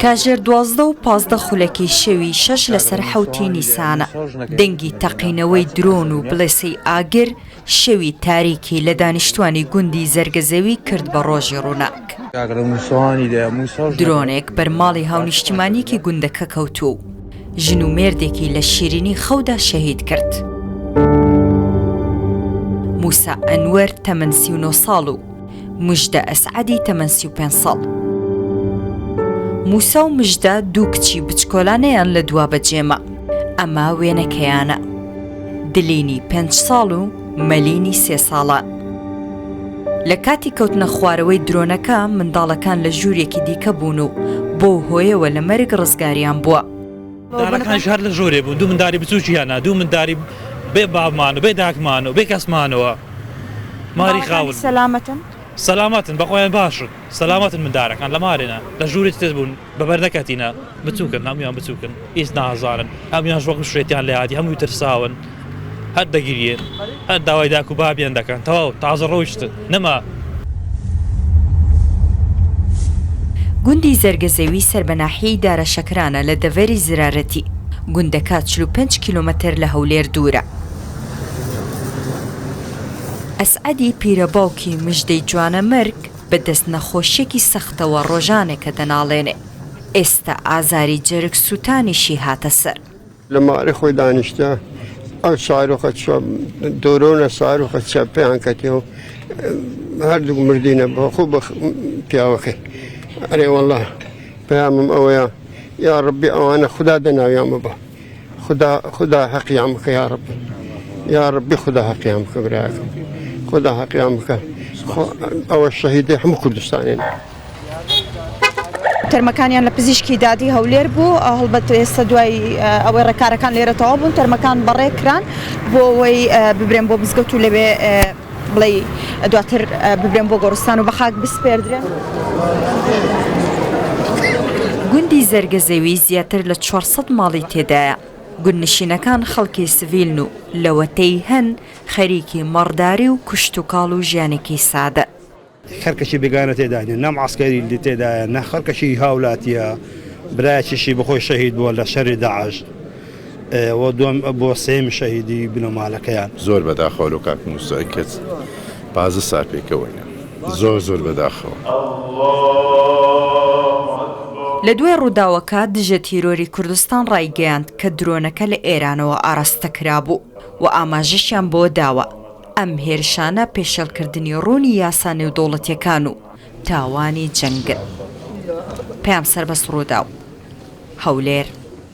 کاژێر 12 و 15 خولەکی شەوی شەش لەسەر حەوتی نیسانە، دەنگی تەقینەوەی درۆن و بڵێسەی ئاگر شەوی تاریکی لە دانیشتوانی گوندی زەرگەزەوی کرد بە ڕۆژی ڕووناک. درۆنێک بەر ماڵی هاونیشتیمانییەکی گوندەکە کەوت و ژن و مێردێکی لە شیرینی خەودا شەهید کرد. موسا ئەنوەر تەمەن 39 ساڵ و مژدە ئەسعەدی تەمەن 35 ساڵ. موسا و مژدە دوو کچی بچکۆلانەیان لە دوا بەجێما. ئەمە وێنەکەیانە. دلینی پێنج ساڵ و مەلینی سێ ساڵان. لە کاتی کەوتنە خوارەوەی درۆنەکە منداڵەکان لە ژوورێکی دیکە بوون و بەو هۆیەوە لە مەرگ ڕزگاریان بووە. منداڵەکانیش هەر لە ژوورێ بوون، دوو منداڵی بچووکیانە، دوو منداڵی بێ بابمان و بێ داکمان و بێ کەسمانەوە ماری خاون. سەلامەتن؟ سەلامەتن بەخۆیان باشن سەلامەتن مندارەکان لە مارێنە لە ژوورێ تر بوون. بەبەر نەکەتینە بچوکن هەموویان بچوکن هیچ نازانن هەموویانش وەک شێتیان لێهاتی هەمووی ترساون هەر دەگریێن هەر داوای داک و بابیان دەکەن تەواو تازە ڕۆیشتن نەما. گوندی زەرگەزەوی سەر بە ناحیەی دارەشەکرانە لە دەڤەری زرارەتی، گوندەکە 45 کیلۆمەتر لە هەولێر دوورە. ئەسعەدی پیرەباوکی مژدەی جوانەمەرگ، بە دەست نەخۆشیەکی سەختەوە ڕۆژانێکە دەناڵێنێ، ئێستا ئازاری جەرگ سوتانیشی هاتە سەر. لە ماڵی خۆی دانیشتە ئەو ساروخە چوە دۆرۆنە ساروخە چە پێیان کەتێ و هەردووک مردینە بۆ خۆ بە پیاوەکەی ئەرێ والله پەیامم ئەوەیە یا ڕبی ئەوانە خودا دەناویان ببە. خودا خودا هەقیان بکە یاڕەبی یاڕەبی خودا هەقیان بکە براکەم خودا هەقیان بکە ئەوە شەهیدی هەموو کوردستانین. تەرمەکانیان لە پزیشکی دادی هەولێر بوو هەڵبەت ئێستا دوای ئەوەی ڕێکارەکان لێرە تەواو بوون تەرمەکان بەڕێ کران بۆ ئەوەی ببرێن بۆ مزگەوت و لەوێ بڵێی دواتر ببرێن بۆ گۆڕستان و بە خاک بسپێردرێن. گوندی زەرگەزەوی زیاتر لە 400 ماڵی تێدایە، گوندنشینەکان خەڵکی سڤیلن و لەوەتەی هەن خەریکی مەڕداری و کشتوکاڵ و ژیانێکی سادەن. خەرکەشی بێگانە تێدا نیە نە عەسکەری تێدایە نە خەرکەشی هاولاتیە برایەکیشی بەخۆی شەهید بووە لە شەری داعش و دووەم بۆ سێیەم شەهیدی بنەمالەکەیان. زۆر بەداخەوە لۆ کاک موسای کەچ پازدە سار پێکەوەینە زۆر زۆر بەداخەوە. لە دوای ڕووداوەکە دژە تیرۆری کوردستان ڕایگەیاند کە درۆنەکە لە ئێرانەوە ئاراستە کرابوو و ئاماژەشیان بەوە داوە ئەم هێرشانە پێشێلکردنی ڕوونی یاسا نێودەوڵەتییەکان و تاوانی جەنگن. پەیام سەربەست ڕووداو، هەولێر.